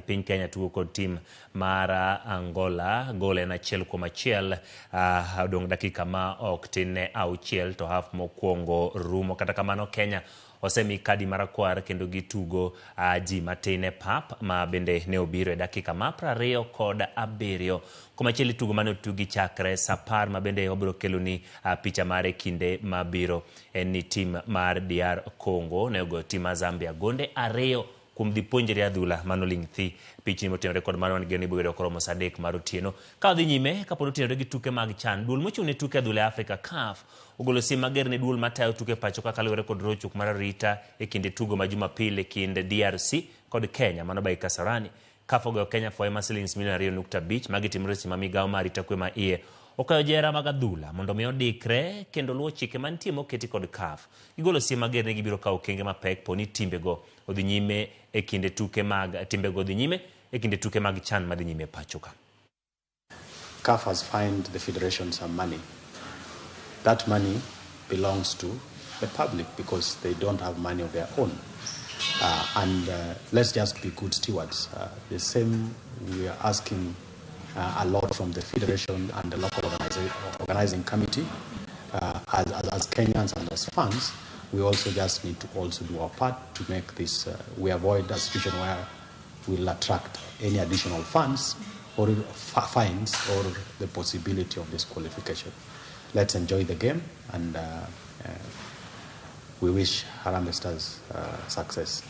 Piny Kenya tugo kod tim mar Angola, gol en 1-1. Odong' dakika ma ok tin ne 6 to half mokwongo rumo. Kata kamano Kenya osemi kadi marakwar kendo gitugo ji matin e pap ma bende ne obiro e dakika ma 27. Komachielo tugo mane otugi chakre sa 10 ma bende obiro keloni picha mare kinde mabiro en ni tim mar DR Congo ne ogoyo tim mar Zambia gonde 2 kuom dhi puonjre adhula mano ling' thi. Pichni motenore kod mano wan gi ni bedo koromo sa 3 mar otieno. Ka wadhi nyime kapod otenore gi tuke mag CHAN, duol mochung' ne tuke adhula e Afrika CAF ogolo siem mager ne duol matayo tuke pacho kaka luwore kod rochruok mar arita e kinde tugo ma Jumapil e kind DRC kod Kenya mano by Kasarani. CAF ogoyo Kenya fwaye ma silings milion 2.5 magi timore seche ma migawo mar arita kwe ma iye okayo jehera mag adhula mondo mi odikre kendo luwo chike mantie moketi kod CAF. Gigolo siem mager ni gibiro kawo okenge mapek po ni timbego odhi nyime e kinde tuke mag timbego odhi nyime e kinde tuke mag CHAN madhi nyime pacho ka. CAF has fined the federation some money. That money belongs to the public because they don't have money of their own. And let's just be good stewards. The same we are asking a lot from the federation and the local organizing committee. As Kenyans and as fans, we also just need to also do our part to make this, we avoid a situation where we'll attract any additional funds or fines or the possibility of disqualification. Let's enjoy the game, and we wish Harambee Stars success.